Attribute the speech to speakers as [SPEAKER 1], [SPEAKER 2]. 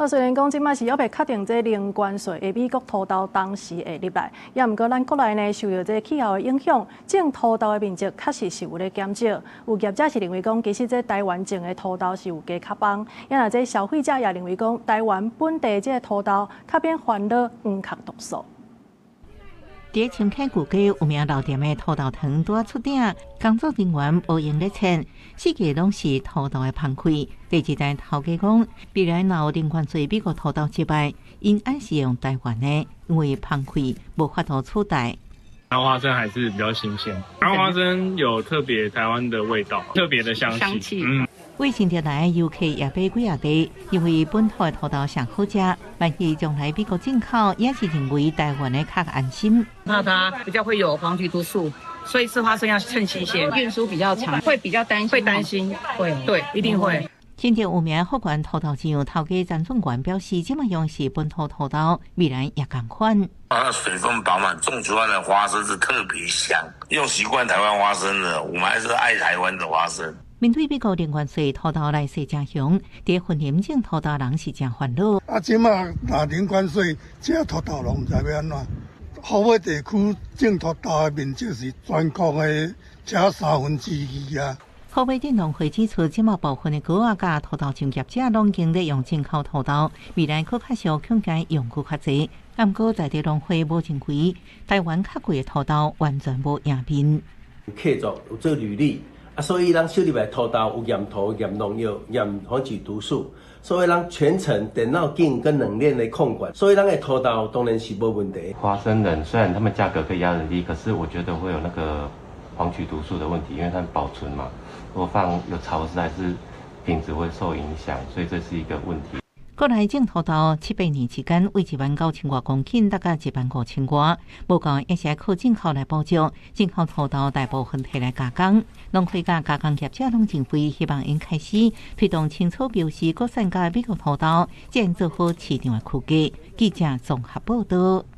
[SPEAKER 1] 好，雖然講這擺是猶未確定這零關稅的美國土豆當時會入來，也毋過咱國內呢受著這氣候的影響，種土豆的面積確實是有咧減少。有業者是認為講，其實這台灣種的土豆是有加較芳，也若這消費者也認為講，台灣本地這個土豆較免煩惱黃殼毒素。
[SPEAKER 2] 佇深坑舊街有名老店的土豆糖拄仔出鼎，工作人員無閒咧切，四界攏是土豆的芳氣。第二代頭家講，未來若有零關稅美國土豆入來，𪜶還是用台灣的，因為芳氣無法度取代。
[SPEAKER 3] 台灣花生還是比較新鮮，台灣花生有特別台灣的味道，特別的香氣。嗯。
[SPEAKER 2] 為新竹來的遊客也買幾仔袋，因為本土的土豆上好食。萬一將來美國進口，也是認為台灣的較安心。
[SPEAKER 4] 怕它比較會有黃曲毒素，所以吃花生要趁新鮮。運輸比較長，會比較擔心，會擔心，會，對，一定會。
[SPEAKER 2] 新竹有名福源土豆醬頭家陳俊元表示，這擺用是本土土豆，未來也仝款。
[SPEAKER 5] 啊，水分飽滿，種出來的花生是特別香。用習慣台灣花生的，我們還是愛台灣的花生。
[SPEAKER 2] 面對美國零關稅土豆來勢誠兇，佇雲林種土豆人是誠煩惱。
[SPEAKER 6] 啊，這擺若零關稅，這土豆攏毋知欲按怎。虎尾地區種土豆的面積是全國的才2/3啊。
[SPEAKER 2] 虎尾鎮農會指出，這馬部分的果仔佮土豆醬業者攏經咧用進口土豆，未來閣較俗，恐驚用閣較濟。毋過在地農會無認為台灣較貴的土豆完全無贏面。
[SPEAKER 7] 有客作有做履歷。啊，所以咱收入來土豆有驗土、驗農藥、驗黃曲毒素，所以咱全程電腦鏡跟冷鏈的控管，所以咱的土豆當然是無問題。
[SPEAKER 8] 花生仁雖然他們價格可以壓得低，可是我覺得會有那個黃曲毒素的問題，因為它保存嘛，如果放有潮濕，還是品質會受影響，所以這是一個問題。
[SPEAKER 2] 國內種土豆七八年之間，為1萬9千外公頃，達到1萬5千外，無夠也是靠進口來補足。進口土豆大部分提來加工，農會佮加工業者攏認為，希望𪜶開始推動清楚標示國產佮美國土豆，才能做好市場的區隔。記者綜合報導。